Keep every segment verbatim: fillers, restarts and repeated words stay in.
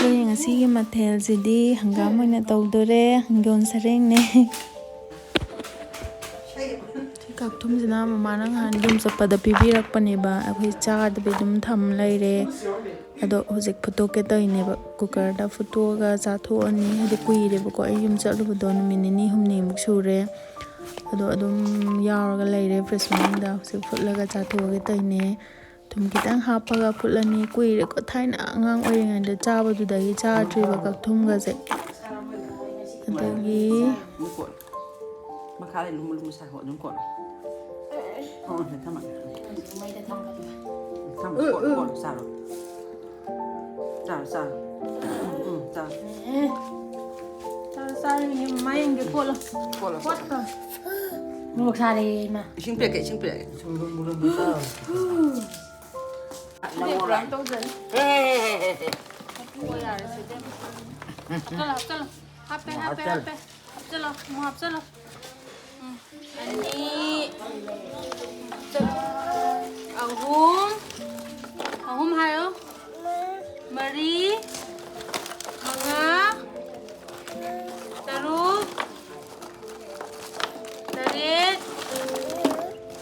ꯑꯩꯈꯣꯏ ꯉꯁꯤꯒꯤ ꯃꯊꯦꯜꯁꯤꯗꯤ ꯍꯪꯒꯥꯝ ꯑꯣꯏꯅ ꯇꯧꯗꯣꯔꯦ, ꯍꯪꯒꯣꯜ ꯁꯔꯦꯡꯅꯦ꯫ ꯁꯤ ꯀꯛꯊꯨꯝꯁꯤꯅ ꯃꯃꯥꯅ ꯅꯍꯥꯟ ꯌꯨꯝ ꯆꯠꯄꯗ ꯄꯤꯕꯤꯔꯛꯄꯅꯦꯕ, ꯑꯩꯈꯣꯏ ꯆꯥꯗꯕꯤ ꯑꯗꯨꯝ ꯊꯝ ꯂꯩꯔꯦ꯫ ꯑꯗꯣ ꯍꯧꯖꯤꯛ ꯐꯨꯠꯇꯣꯛꯀꯦ ꯇꯧꯔꯤꯅꯦꯕ, ꯀꯨꯀꯔꯗ ꯐꯨꯠꯇꯣꯛꯑꯒ ꯆꯥꯊꯣꯛꯑꯅꯤ꯫ ꯍꯥꯏꯗꯤ ꯀꯨꯏꯔꯦꯕꯀꯣ ꯑꯩ ꯌꯨꯝ ꯆꯠꯂꯨꯕꯗꯣ, ꯅꯨꯃꯤꯠ ꯅꯤꯅꯤ ꯍꯨꯝꯅꯤꯃꯨꯛ ꯁꯨꯔꯦ꯫ ꯑꯗꯣ ꯑꯗꯨꯝ ꯌꯥꯎꯔꯒ ꯂꯩꯔꯦ ꯐ꯭ꯔꯤꯖ ꯃꯅꯨꯡꯗ꯫ ꯍꯧꯖꯤꯛ ꯐꯨꯠꯂꯒ ꯆꯥꯊꯣꯛꯑꯒꯦ ꯇꯧꯔꯤꯅꯦ꯫ ꯊꯨꯝ ꯈꯤꯇꯪ ꯍꯥꯞꯄꯒ ꯐꯨꯠꯂꯅꯤ꯫ ꯀꯨꯏꯔꯦꯀꯣ, ꯊꯥꯏꯅ ꯑꯉꯥꯡ ꯑꯣꯏꯔꯤꯉꯩꯗ ꯆꯥꯕꯗꯨꯗꯒꯤ ꯆꯥꯗ꯭ꯔꯤꯕ ꯀꯛꯊꯨꯝꯒꯁꯦ꯫ ꯑꯗꯒꯤ ꯃꯈꯥꯗ ꯂꯨꯝꯕꯨ ꯂꯨꯝꯕꯨ ꯁꯥꯏ, ꯍꯣ, ꯑꯗꯨꯝ ꯀꯣꯠꯂꯣ꯫ ꯍꯣ, ꯁꯤ ꯊꯝꯃꯒꯦ꯫ ꯊꯝꯃꯣ, ꯀꯣꯠꯂꯣ, ꯀꯣꯠꯂꯣ, ꯆꯥꯔꯣ꯫ ꯆꯥꯔꯣ, ꯆꯥꯔꯣ꯫ ꯎꯝ, ꯆꯥꯔꯣ꯫ ꯆꯥꯔꯣ, ꯆꯥꯔꯣ, ꯌꯦꯡꯒꯦ, ꯃꯃꯥ ꯌꯦꯡꯒꯦ, ꯀꯣꯠꯂꯣ꯫ ꯀꯣꯠꯂꯣ, ꯀꯣꯠꯂꯣ꯫ ꯀꯣꯠꯈ꯭ꯔꯣ꯫ ꯃꯣꯔꯣꯛ ꯁꯥꯔꯦ, ꯏꯃꯥ꯫ ꯏꯁꯤꯡ ꯄꯤꯔꯛꯀꯦ, ꯏꯁꯤꯡ ꯄꯤꯔꯛꯀꯦ꯫ ꯁꯨꯝ ꯂꯨꯝꯕꯨ ꯂꯨꯝꯕꯨ ꯆꯥꯔꯣ꯫ ꯁꯤꯗꯤ ꯄꯨꯔꯥ ꯇꯧꯖꯅꯤ꯫ ꯑꯦ, ꯑꯦ, ꯑꯦ, ꯑꯦ, ꯑꯦ꯫ ꯍꯥꯞꯄꯤꯌꯣ, ꯌꯥꯔꯦ, ꯁꯤꯗꯤ꯫ ꯍꯥꯞꯆꯜꯂꯣ, ꯍꯥꯞꯆꯜꯂꯣ꯫ ꯍꯥꯞꯄꯦ, ꯍꯥꯞꯄꯦ, ꯍꯥꯞꯆꯜꯂꯣ꯫ ꯍꯥꯞꯄꯦ꯫ ꯍꯥꯞꯆꯜꯂꯣ, ꯑꯃꯨꯛ ꯍꯥꯞꯆꯜꯂꯣ꯫ ꯎꯝ꯫ ꯑꯅꯤ, ꯍꯥꯞꯆꯜꯂꯣ꯫ ꯑꯍꯨꯝ, ꯑꯍꯨꯝ ꯍꯥꯏꯌꯣ꯫ ꯃꯔꯤ, ꯃꯉꯥ, ꯇꯔꯨꯛ, ꯇꯔꯦꯠ,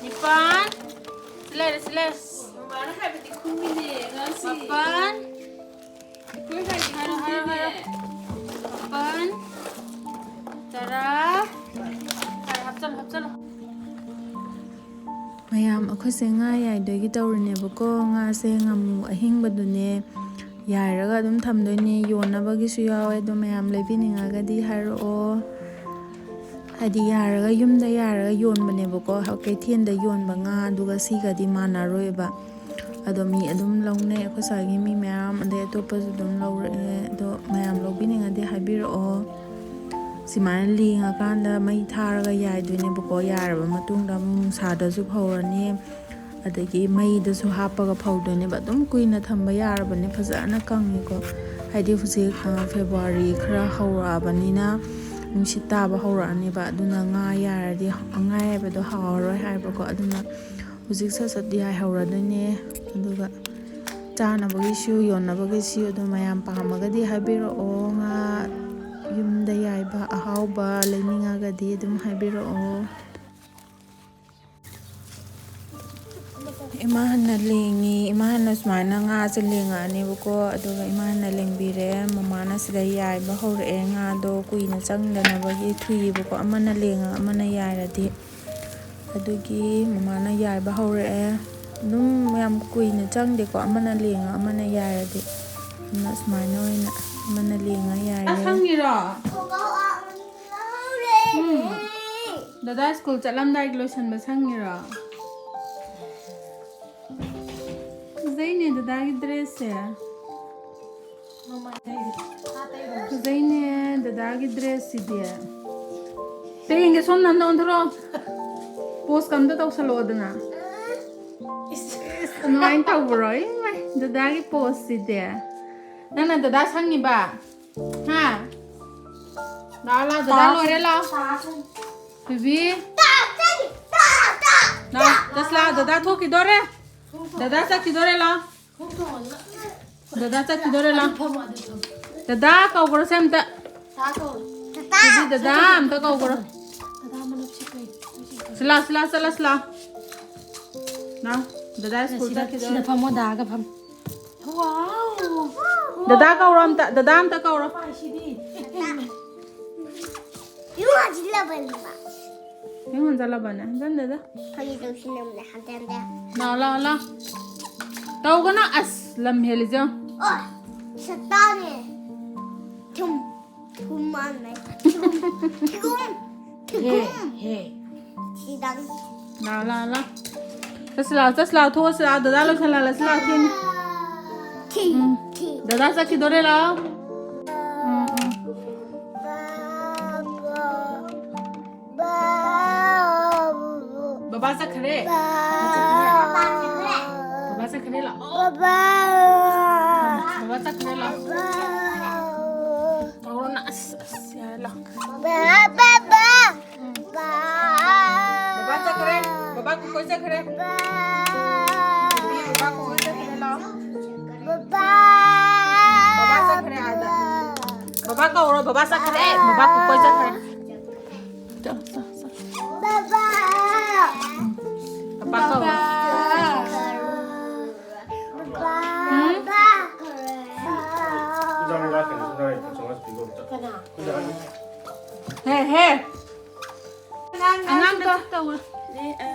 ꯅꯤꯄꯥꯟ, ꯁꯤ ꯂꯩꯔꯦ, ꯁꯤ ꯂꯩꯔꯦ꯫ ꯃꯃꯥꯅ ꯍꯥꯏꯕꯗꯤ ꯈꯨꯝꯃꯤꯅꯦ ꯑꯉꯥꯡꯁꯤ꯫ ꯃꯥꯄꯟ, ꯑꯩꯈꯣꯏ ꯍꯥꯏꯗꯤ ꯍꯥꯏꯔꯣ, ꯍꯥꯏꯔꯣ, ꯈꯨꯝꯃꯤꯅꯦ꯫ ꯍꯥꯏꯔꯣ꯫ ꯃꯥꯄꯟ, ꯇꯔꯥ, ꯐꯔꯦ, ꯍꯥꯞꯆꯜꯂꯣ, ꯍꯥꯞꯆꯜꯂꯣ꯫ ꯃꯌꯥꯝ, ꯑꯩꯈꯣꯏꯁꯦ ꯉꯥ ꯌꯥꯏꯗꯣꯏꯒꯤ ꯇꯧꯔꯤꯅꯦꯕꯀꯣ꯫ ꯉꯥꯁꯦ ꯉꯥꯃꯨ ꯑꯍꯤꯡꯕꯗꯨꯅꯦ ꯌꯥꯏꯔꯒ ꯑꯗꯨꯝ ꯊꯝꯗꯣꯏꯅꯦ꯫ ꯌꯣꯟꯅꯕꯒꯤꯁꯨ ꯌꯥꯎꯋꯦ, ꯑꯗꯣ ꯃꯌꯥꯝ ꯂꯩꯕꯤꯅꯤꯡꯉꯒꯗꯤ ꯍꯥꯏꯔꯛꯑꯣ꯫ ꯍꯥꯏꯗꯤ ꯌꯥꯏꯔꯒ, ꯌꯨꯝꯗ ꯌꯥꯏꯔꯒ ꯌꯣꯟꯕꯅꯦꯕꯀꯣ꯫ ꯀꯩꯊꯦꯜꯗ ꯌꯣꯟꯕ ꯉꯥ ꯑꯗꯨꯒ ꯁꯤꯒꯗꯤ ꯃꯥꯟꯅꯔꯣꯏꯕ꯫ ꯑꯗꯣ ꯃꯤ ꯑꯗꯨꯝ ꯂꯧꯅꯩ, ꯑꯩꯈꯣꯏ ꯁ꯭ꯋꯥꯏꯒꯤ ꯃꯤ ꯃꯌꯥꯝ, ꯑꯗꯩ ꯑꯇꯣꯞꯄꯁꯨ ꯑꯗꯨꯝ ꯂꯧꯔꯛꯑꯦ꯫ ꯑꯗꯣ ꯃꯌꯥꯝ ꯂꯧꯕꯤꯅꯤꯡꯉꯗꯤ ꯍꯥꯏꯕꯤꯔꯛꯑꯣ꯫ ꯁꯨꯃꯥꯏꯅ ꯂꯦꯡꯉꯀꯥꯟꯗ ꯃꯩ ꯊꯥꯔꯒ ꯌꯥꯏꯗꯣꯏꯅꯦꯕꯀꯣ꯫ ꯌꯥꯏꯔꯕ ꯃꯇꯨꯡꯗ ꯑꯃꯨꯛ ꯅꯨꯡꯁꯥꯗꯁꯨ ꯐꯧꯔꯅꯤ, ꯑꯗꯒꯤ ꯃꯩꯗꯁꯨ ꯍꯥꯞꯄꯒ ꯐꯧꯗꯣꯏꯅꯦꯕ꯫ ꯑꯗꯨꯝ ꯀꯨꯏꯅ ꯊꯝꯕ ꯌꯥꯔꯕꯅꯦ, ꯐꯖꯅ ꯀꯪꯉꯦꯀꯣ꯫ ꯍꯥꯏꯗꯤ ꯍꯧꯖꯤꯛ, ꯑ, ꯐꯦꯕ꯭ꯔꯨꯋꯥꯔꯤ ꯈꯔ ꯍꯧꯔꯛꯑꯕꯅꯤꯅ ꯅꯨꯡꯁꯤꯠ ꯇꯥꯕ ꯍꯧꯔꯛꯑꯅꯦꯕ꯫ ꯑꯗꯨꯅ ꯉꯥ ꯌꯥꯏꯔꯗꯤ, ꯉꯥ ꯌꯥꯏꯕꯗꯣ ꯍꯥꯎꯔꯔꯣꯏ ꯍꯥꯏꯕꯀꯣ꯫ ꯑꯗꯨꯅ ꯍꯧꯖꯤꯛ ꯁꯠ ꯁꯠ ꯌꯥꯏꯍꯧꯔꯗꯣꯏꯅꯦ꯫ ꯑꯗꯨꯒ ꯆꯥꯅꯕꯒꯤꯁꯨ ꯌꯣꯟꯅꯕꯒꯤꯁꯨ ꯑꯗꯨꯝ ꯃꯌꯥꯝ ꯄꯥꯝꯃꯒꯗꯤ ꯍꯥꯏꯕꯤꯔꯛꯑꯣ꯫ ꯉꯥ ꯌꯨꯝꯗ ꯌꯥꯏꯕ ꯑꯍꯥꯎꯕ ꯂꯩꯅꯤꯡꯉꯒꯗꯤ ꯑꯗꯨꯝ ꯍꯥꯏꯕꯤꯔꯛꯑꯣ꯫ ꯏꯃꯥ ꯍꯟꯅ ꯂꯦꯡꯉꯤ꯫ ꯏꯃꯥ ꯍꯟꯅ ꯁꯨꯃꯥꯏꯅ ꯉꯥꯁꯦ ꯂꯦꯡꯉꯛꯑꯅꯦꯕꯀꯣ꯫ ꯑꯗꯨꯒ ꯏꯃꯥ ꯍꯟꯅ ꯂꯦꯡꯕꯤꯔꯦ꯫ ꯃꯃꯥꯅ ꯁꯤꯗ ꯌꯥꯏꯕ ꯍꯧꯔꯛꯑꯦ꯫ ꯉꯥꯗꯣ ꯀꯨꯏꯅ ꯆꯪꯗꯅꯕꯒꯤ ꯊꯨꯏꯌꯦꯕꯀꯣ, ꯑꯃꯅ ꯂꯦꯡꯉꯒ ꯑꯃꯅ ꯌꯥꯏꯔꯗꯤ꯫ ꯑꯗꯨꯒꯤ ꯃꯃꯥꯅ ꯌꯥꯏꯕ ꯍꯧꯔꯛꯑꯦ꯫ ꯑꯗꯨꯝ ꯌꯥꯝ ꯀꯨꯏꯅ ꯆꯪꯗꯦꯀꯣ, ꯑꯃꯅ ꯂꯦꯡꯉ ꯑꯃꯅ ꯌꯥꯏꯔꯗꯤ꯫ ꯑꯗꯨꯅ ꯁꯨꯃꯥꯏꯅ ꯑꯣꯏꯅ ꯑꯃꯅ ꯂꯦꯡꯉ ꯌꯥꯏꯔꯦ꯫ ꯁꯪꯉꯤꯔꯣ? ꯎꯝ꯫ ꯗꯗꯥ ꯁ꯭ꯀꯨꯜ ꯆꯠꯂꯝꯗꯥꯏꯒꯤ ꯂꯣꯏꯁꯟꯕ ꯁꯪꯉꯤꯔꯣ? ꯐꯖꯩꯅꯦ ꯗꯗꯥꯒꯤ ꯗ꯭ꯔꯦꯁꯁꯦ꯫ ꯐꯖꯩꯅꯦ ꯗꯗꯥꯒꯤ ꯗ꯭ꯔꯦꯁꯁꯤꯗꯤ꯫ ꯇꯦꯡꯒꯦ ꯁꯣꯝꯗ ꯑꯝꯇ ꯑꯣꯟꯊꯣꯔꯛꯑꯣ꯫ ꯄꯣꯁꯀ ꯑꯝꯇ ꯇꯧꯁꯜꯂꯛꯑꯣꯗꯅ꯫ ꯏꯁ, ꯑꯗꯨꯃꯥꯏꯅ ꯇꯧꯕ꯭ꯔꯣ? ꯏꯃꯥꯏ, ꯗꯗꯥꯒꯤ ꯄꯣꯁꯁꯤꯗꯤ꯫ ꯅꯪꯅ ꯗꯗꯥ ꯁꯪꯉꯤꯕ? ꯍꯥ? ꯂꯥꯛꯑꯣ, ꯂꯥꯛꯑꯣ, ꯗꯗꯥ ꯂꯣꯏꯔꯦ, ꯂꯥꯛꯑꯣ꯫ ꯕꯤꯕꯤ꯫ ꯂꯥꯛꯑꯣ, ꯆꯠꯁꯤ ꯂꯥꯛꯑꯣ, ꯗꯗꯥ ꯊꯣꯛꯈꯤꯗꯣꯔꯦ꯫ ꯗꯗꯥ ꯆꯠꯈꯤꯗꯣꯔꯦ, ꯂꯥꯛꯑꯣ꯫ ꯗꯗꯥ ꯆꯠꯈꯤꯗꯣꯔꯦ, ꯂꯥꯛꯑꯣ꯫ ꯗꯗꯥ ꯀꯧꯈ꯭ꯔꯣꯁꯦ ꯑꯝꯇ꯫ ꯕꯤꯕꯤ, ꯗꯗꯥ ꯑꯝꯇ ꯀꯧꯈ꯭ꯔꯣ꯫ ꯁꯤꯂꯥ, ꯁꯤꯂꯥ, ꯆꯠꯂ, ꯁꯤꯂꯥ꯫ ꯂꯥꯛꯑꯣ, ꯗꯗꯥ ꯁ꯭ꯀꯨꯜ ꯁꯤꯗ, ꯆꯠꯈꯤꯗꯣꯔꯦ꯫ ꯁꯤꯗ ꯐꯝꯃꯣ, ꯗꯥꯒ ꯐꯝ꯫ ꯋꯥꯎ! ꯗꯗꯥ ꯀꯧꯔꯣ ꯑꯝꯇ, ꯗꯗꯥ ꯑꯝꯇ ꯀꯧꯔꯣ꯫ ꯄꯥꯏꯁꯤꯗꯤ꯫ ꯌꯨꯝ ꯍꯟꯖꯤꯜꯂꯕꯅꯦꯕ꯫ ꯌꯨꯝ ꯍꯟꯖꯜꯂꯕꯅꯦ, ꯍꯟꯖꯟꯗꯦꯗ꯫ ꯐꯥꯒꯤ ꯇꯧꯁꯤꯟꯅꯕꯅꯦ, ꯍꯟꯖꯟꯗꯦ꯫ ꯂꯥꯎ, ꯂꯥꯎ, ꯂꯥꯎ꯫ ꯇꯧꯒꯅꯨ, ꯑꯁ, ꯂꯝ ꯍꯦꯜꯂꯤꯁꯦ ꯌꯦꯡꯉꯨ꯫ ꯑꯣ, ꯁꯛꯇꯥꯅꯦ꯫ ꯊꯨꯝ, ꯊꯨꯝ ꯃꯥꯟꯃꯦ꯫ ꯊꯨꯝ, ꯊꯨꯝ, ꯊꯨꯝ꯫ ꯍꯦ, ꯍꯦ꯫ ꯁꯤꯗꯪ꯫ ꯂꯥꯎ, ꯂꯥꯎ, ꯂꯥꯎ꯫ ꯆꯠꯁꯤ ꯂꯥꯎ, ꯆꯠꯁꯤ ꯂꯥꯎ, ꯊꯣꯛꯑꯁꯤ ꯂꯥꯎ, ꯗꯗꯥ ꯂꯣꯏꯁꯜꯍꯜꯂꯁꯤ ꯂꯥꯎ, ꯊꯦꯡꯉꯦ꯫ ꯊꯤ, ꯎꯝ꯫ ꯊꯤ꯫ ꯗꯗꯥ ꯆꯠꯈꯤꯗꯣꯔꯦ ꯂꯥꯎ꯫ ꯎꯝ, ꯎꯝ꯫ ꯕꯥ, ꯕꯥ꯫ ꯕꯕꯥ ꯆꯠꯈ꯭ꯔꯦ? ꯕꯕꯥ ꯆꯠꯈ꯭ꯔꯦ? ꯕꯕꯥ ꯆꯠꯈ꯭ꯔꯦ, ꯂꯥꯛꯑꯣ꯫ ꯕꯕꯥ ꯆꯠꯈ꯭ꯔꯦ, ꯂꯥꯛꯑꯣ꯫ ꯀꯧꯔꯣ ꯅꯪ꯫ ꯑꯁ, ꯑꯁ, ꯌꯥꯔꯦ, ꯂꯥꯛꯑꯣ꯫ ꯕꯕꯥ ꯆꯠꯈ꯭ꯔꯦ? ꯕꯕꯥ ꯀꯣꯏ ꯆꯠꯈ꯭ꯔꯦ? ꯕꯕꯥ ꯀꯣꯏ ꯆꯠꯈ꯭ꯔꯦ, ꯂꯥꯛꯑꯣ꯫ ꯀꯧꯔꯣ, ꯕꯕꯥ ꯆꯠꯈ꯭ꯔꯦ꯫ ꯕꯕꯥ ꯀꯨꯀꯣꯏ ꯆꯠꯈ꯭ꯔꯦ꯫ ꯆꯠꯂꯣ, ꯆꯠꯂꯣ, ꯆꯠꯂꯣ꯫ ꯕꯕꯥ꯫ ꯄꯄꯥ ꯀꯧꯔꯣ꯫ ꯕꯕꯥ꯫ ꯎꯝ? ꯕꯕꯥ ꯀꯧꯔꯣ꯫ ꯀꯅꯥ? ꯍꯦ, ꯍꯦ꯫ ꯑꯉꯥꯡ, ꯑꯉꯥꯡꯗ ꯑꯉꯥꯡꯗ ꯇꯧꯔꯣ꯫ ꯅꯦ, ꯑ꯫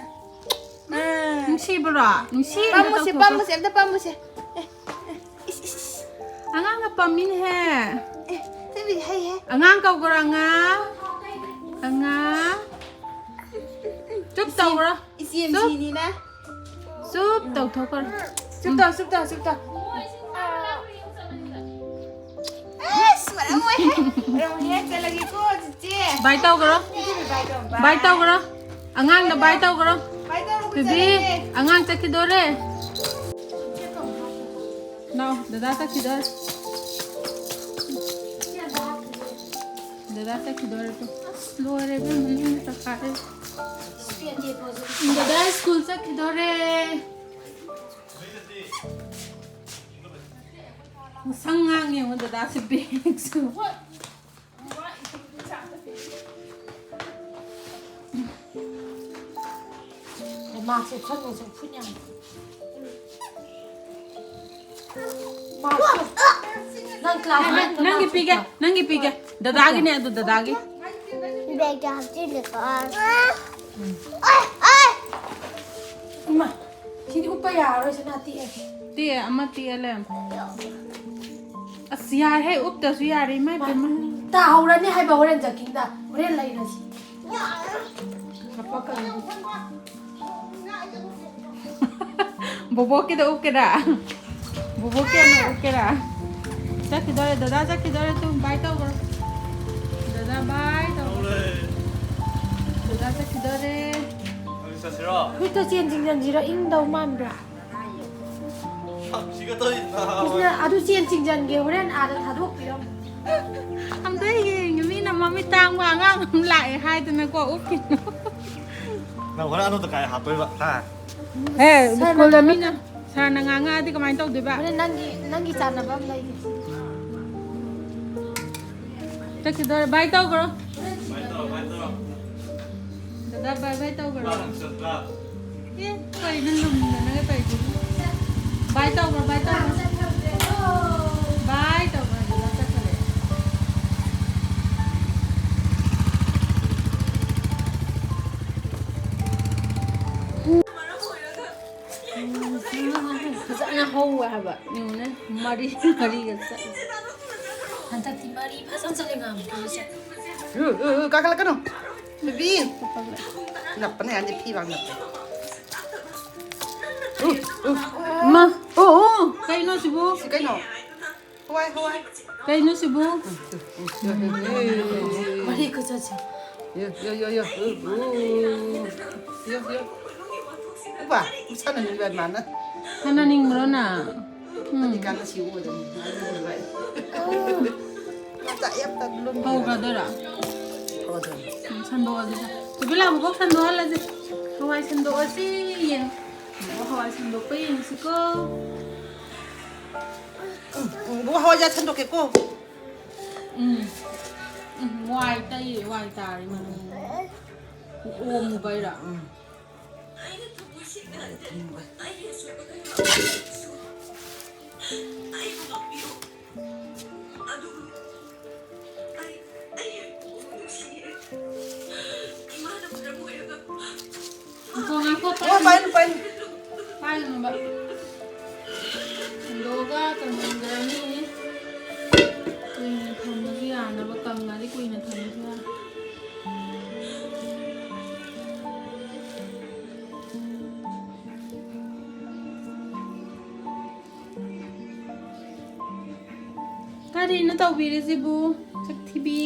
ꯅꯨꯡꯁꯤꯕ꯭ꯔꯣ? ꯅꯨꯡꯁꯤꯅ ꯄꯥꯝꯃꯨꯁꯦ, ꯇꯧꯊꯣꯛꯈ꯭ꯔꯣ꯫ ꯄꯥꯝꯃꯨꯁꯦ, ꯑꯝꯇ ꯄꯥꯝꯃꯨꯁꯦ꯫ ꯑꯦ, ꯑꯦ, ꯏꯁ, ꯏꯁ, ꯏꯁ꯫ ꯑꯉꯥꯡꯒ ꯄꯥꯝꯃꯤꯅꯦꯍꯦ꯫ ꯑꯦ, ꯊꯣꯏꯕꯤ, ꯍꯩ, ꯍꯩ꯫ ꯑꯉꯥꯡ ꯀꯧꯈ꯭ꯔꯣ, ꯑꯉꯥꯡ꯫ ꯑꯉꯥꯡ꯫ ꯆꯨꯞ ꯏꯆꯦ, ꯇꯧꯈ꯭ꯔꯣ꯫ ꯏꯆꯦ ꯆꯨꯞ꯫ ꯃꯁꯤꯅꯤꯅ꯫ ꯆꯨꯞ ꯇꯧꯊꯣꯛꯈ꯭ꯔꯣ꯫ ꯆꯨꯞ ꯇꯧ, ꯆꯨꯞ ꯇꯧ, ꯆꯨꯞ ꯇꯧ꯫ ꯑꯁ, ꯃꯔꯝ ꯑꯣꯏꯍꯦ꯫ ꯃꯔꯝ ꯑꯣꯏꯍꯦ꯫ ꯆꯠꯂꯒꯦꯀꯣ, ꯆꯤꯆꯦ꯫ ꯕꯥꯏ ꯇꯧꯈ꯭ꯔꯣ꯫ ꯆꯤꯆꯦ, ꯕꯥꯏ ꯇꯧ, ꯕꯥꯏ꯫ ꯕꯥꯏ ꯇꯧꯈ꯭ꯔꯣ꯫ ꯑꯉꯥꯡꯗ ꯕꯥꯏ ꯇꯧꯈ꯭ꯔꯣ꯫ ꯕꯥꯏ ꯇꯧꯔꯣ, ꯕꯦꯕꯤ, ꯆꯠꯂꯒꯦ꯫ ꯑꯉꯥꯡ ꯆꯠꯈꯤꯗꯣꯔꯦ꯫ ꯂꯥꯎ, ꯗꯗꯥ ꯆꯠꯈꯤꯗꯣꯔꯦ꯫ ꯗꯗꯥ ꯆꯠꯈꯤꯗꯣꯔꯦ ꯇꯨ꯫ ꯑꯁ, ꯂꯣꯏꯔꯦ ꯏꯕꯦꯝꯃ, ꯃꯤ ꯆꯠꯈꯥꯏꯔꯦ꯫ ꯗꯗꯥ ꯁ꯭ꯀꯨꯜ ꯆꯠꯈꯤꯗꯣꯔꯦ꯫ ꯉꯁꯪ ꯉꯥꯡꯉꯦ ꯌꯦꯡꯉꯣ ꯗꯗꯥꯁꯦ ꯕꯦꯒꯁꯨ꯫ ꯃꯥꯛꯁ ꯎꯞꯁꯟꯕꯁꯦ ꯎꯐꯨꯟ ꯌꯥꯝ ꯃꯥꯛꯁ ꯅꯪ ꯀ꯭ꯂꯥꯁ ꯅꯪ, ꯅꯥꯏꯟꯗ ꯅꯪꯒꯤ ꯃꯥꯛꯁ ꯄꯤꯒꯦ, ꯎꯞꯄ꯭ꯔꯥ? ꯅꯪꯒꯤ ꯄꯤꯒꯦ꯫ ꯗꯗꯥꯒꯤꯅꯦ ꯑꯗꯨ, ꯗꯗꯥꯒꯤ꯫ ꯕꯦꯒꯇ ꯍꯥꯞꯆꯤꯜꯂꯦꯀꯣ꯫ ꯏꯃꯥ, ꯁꯤꯗꯤ ꯎꯞꯄ ꯌꯥꯔꯔꯣꯏ, ꯁꯅꯥ ꯇꯦꯛꯑꯦ꯫ ꯇꯦꯛꯑꯦ, ꯑꯃ ꯇꯦꯛꯑ ꯂꯩꯔꯝꯃꯦ꯫ ꯑꯁ, ꯌꯥꯔꯦꯍꯦ, ꯎꯞꯇꯁꯨ ꯌꯥꯔꯦ, ꯏꯃꯥ ꯏꯄꯦꯝꯃ꯫ ꯇꯥꯍꯧꯔꯅꯤ ꯍꯥꯏꯕ ꯍꯣꯔꯦꯟ ꯖꯀꯤꯡꯗ, ꯍꯣꯔꯦꯟ ꯂꯩꯔꯁꯤ꯫ ꯀꯞꯄꯛꯀꯅꯨ꯫ ꯕꯣꯕꯣꯛꯀꯤꯗ ꯎꯞꯀꯦꯔꯥ? ꯕꯣꯕꯣꯛꯀꯤ ꯑꯃ ꯎꯞꯀꯦꯔꯥ? ꯆꯠꯈꯤꯗꯣꯔꯦ, ꯗꯗꯥ ꯆꯠꯈꯤꯗꯣꯔꯦ, ꯇꯨ, ꯕꯥꯏ ꯇꯧꯈ꯭ꯔꯣ꯫ ꯗꯗꯥ ꯕꯥꯏ ꯇꯧꯈ꯭ꯔꯣ꯫ ꯗꯗꯥ ꯆꯠꯈꯤꯗꯣꯔꯦ꯫ ꯍꯧꯖꯤꯛ ꯆꯠꯁꯤꯔꯣ? ꯐꯨꯔꯤꯠꯇꯣ ꯆꯦꯟ ꯆꯤꯡꯁꯤꯟꯁꯤꯔꯣ? ꯏꯪꯗꯧ ꯃꯥꯟꯕ꯭ꯔꯥ? ꯁꯤꯒ ꯇꯧꯔꯤꯅ꯫ ꯀ꯭ꯔꯤꯁꯅ, ꯑꯗꯨ ꯆꯦꯟ ꯆꯤꯡꯖꯟꯒꯦ, ꯍꯣꯔꯦꯟ ꯑꯥꯗ ꯊꯥꯗꯣꯛꯄꯤꯔꯝꯃꯨ꯫ ꯑꯝꯇ ꯌꯦꯡꯒꯦ, ꯃꯤꯅ ꯃꯃꯤꯠ ꯇꯥꯡꯕ ꯑꯉꯥꯡ ꯑꯃ ꯂꯥꯛꯑꯦ ꯍꯥꯏꯗꯅꯀꯣ, ꯎꯞꯈꯤꯅꯨ꯫ ꯅꯪ ꯍꯣꯔꯦꯟ ꯑꯅꯧꯕ ꯀꯥꯏ ꯍꯥꯞꯇꯣꯏꯕ, ꯍꯥ? ꯍꯦ, ꯁꯥꯔꯅ ꯁ꯭ꯀꯨꯜꯗ ꯉꯥꯡꯉꯛ- ꯃꯤꯅ, ꯁꯥꯔꯅ ꯉꯥꯡꯉꯛꯑꯗꯤ ꯀꯃꯥꯏꯅ ꯇꯧꯗꯣꯏꯕ? ꯍꯣꯔꯦꯟ ꯅꯪꯒꯤ, ꯅꯪꯒꯤ ꯆꯥꯟꯅꯕ ꯑꯃ ꯂꯩꯒꯦ꯫ ꯆꯠꯈꯤꯗꯣꯔꯦ꯫ ꯕꯥꯏ ꯇꯧꯈ꯭ꯔꯣ꯫ ꯗꯗꯥ ꯕꯥꯏ ꯕꯥꯏ ꯇꯧꯈ꯭ꯔꯣ꯫ ꯑꯦ, ꯀꯩꯅꯣ ꯂꯨꯝꯗꯅꯒ ꯇꯧꯔꯤꯗꯨꯕꯨ? ꯕꯥꯏ ꯇꯧꯈ꯭ꯔꯣ, ꯕꯥꯏ ꯇꯧꯈ꯭ꯔꯣ꯫ ꯕꯥꯏ ꯇꯧꯈ꯭ꯔꯣ, ꯗꯗꯥ ꯆꯠꯈ꯭ꯔꯦ꯫ ꯐꯖꯅ ꯍꯧꯋꯦ ꯍꯥꯏꯕ꯫ ꯌꯦꯡꯉꯨꯅꯦ, ꯃꯔꯤ ꯃꯔꯤꯒ ꯆꯠꯂꯦ꯫ ꯍꯟꯗꯛꯇꯤ ꯃꯔꯤ ꯐꯖꯅ ꯆꯠꯂꯦ ꯉꯥꯃꯨꯗꯣꯏꯁꯦ꯫ ꯎ, ꯎ, ꯎ, ꯀꯥꯈꯠꯂꯛꯀꯅꯨ꯫ ꯕꯦꯕꯤ꯫ ꯅꯞꯄꯅꯦ, ꯍꯥꯏꯗꯤ ꯐꯤ ꯂꯥꯡ ꯅꯞꯄꯦ꯫ ꯎ, ꯎ꯫ ꯃꯥ, ꯑꯣ, ꯑꯣ, ꯀꯩꯅꯣ ꯁꯤꯕꯨ? ꯁꯤ ꯀꯩꯅꯣ? ꯍꯋꯥꯏ, ꯍꯋꯥꯏ꯫ ꯀꯩꯅꯣ ꯁꯤꯕꯨ? ꯃꯔꯤ ꯈꯨꯆꯠꯁꯦ꯫ ꯌꯣ, ꯌꯣ, ꯌꯣ, ꯌꯣ꯫ ꯎ, ꯎ꯫ ꯌꯣ, ꯌꯣ꯫ ꯎꯕ? ꯁꯥꯟꯅꯅꯤꯡꯕ ꯃꯥꯅ꯫ ꯁꯥꯟꯅꯅꯤꯡꯕ꯭ꯔꯣ ꯅꯪ? ꯎꯝ꯫ ꯍꯧꯖꯤꯛꯀꯥꯟ ꯑꯁꯤ ꯎꯕꯗꯅꯤ꯫ ꯃꯆꯥ ꯌꯥꯝ ꯇꯟ ꯂꯨꯝꯕ꯫ ꯍꯧꯒꯗꯣꯏꯔꯣ? ꯍꯧꯒꯗꯣꯏꯅꯤ꯫ ꯎꯝ, ꯁꯟꯗꯣꯛꯑꯁꯤꯗ꯫ ꯆꯦ ꯕꯦꯂꯥꯕꯨ ꯀꯣꯛ ꯁꯟꯗꯣꯛꯍꯜꯂꯁꯤ꯫ ꯍꯋꯥꯏ ꯁꯟꯗꯣꯛꯑꯁꯤ ꯌꯦꯡ꯫ ꯍꯋꯥꯏ ꯁꯟꯗꯣꯛꯄ ꯌꯦꯡꯁꯤꯀꯣ꯫ ꯎꯝ, ꯎꯝ, ꯍꯋꯥꯏꯖꯥꯔ ꯁꯟꯗꯣꯛꯀꯦꯀꯣ꯫ ꯎꯝ꯫ ꯎꯝ, ꯋꯥꯏ ꯇꯩꯔꯦ, ꯋꯥꯏ ꯇꯥꯔꯦ ꯃꯅꯨꯡ꯫ ꯑꯣꯝꯃꯨꯕꯩꯔꯥ? ꯎꯝ꯫ ꯉꯥꯏꯈꯣ, ꯉꯥꯏꯈꯣ, ꯍꯣꯏ, ꯄꯥꯏꯅꯨ, ꯄꯥꯏꯅꯨ꯫ ꯄꯥꯏꯒꯅꯨꯕ꯫ ꯍꯨꯟꯗꯣꯛꯑꯒ ꯀꯪꯍꯟꯈ꯭ꯔꯅꯤ꯫ ꯀꯨꯏꯅ ꯊꯝꯕꯁꯨ ꯌꯥꯅꯕ, ꯀꯪꯉꯗꯤ ꯀꯨꯏꯅ ꯊꯝꯕꯁꯨ ꯌꯥꯏ꯫ ꯀꯔꯤꯅꯣ ꯇꯧꯕꯤꯔꯤꯁꯤꯕꯨ, ꯁꯛ ꯊꯤꯕꯤ?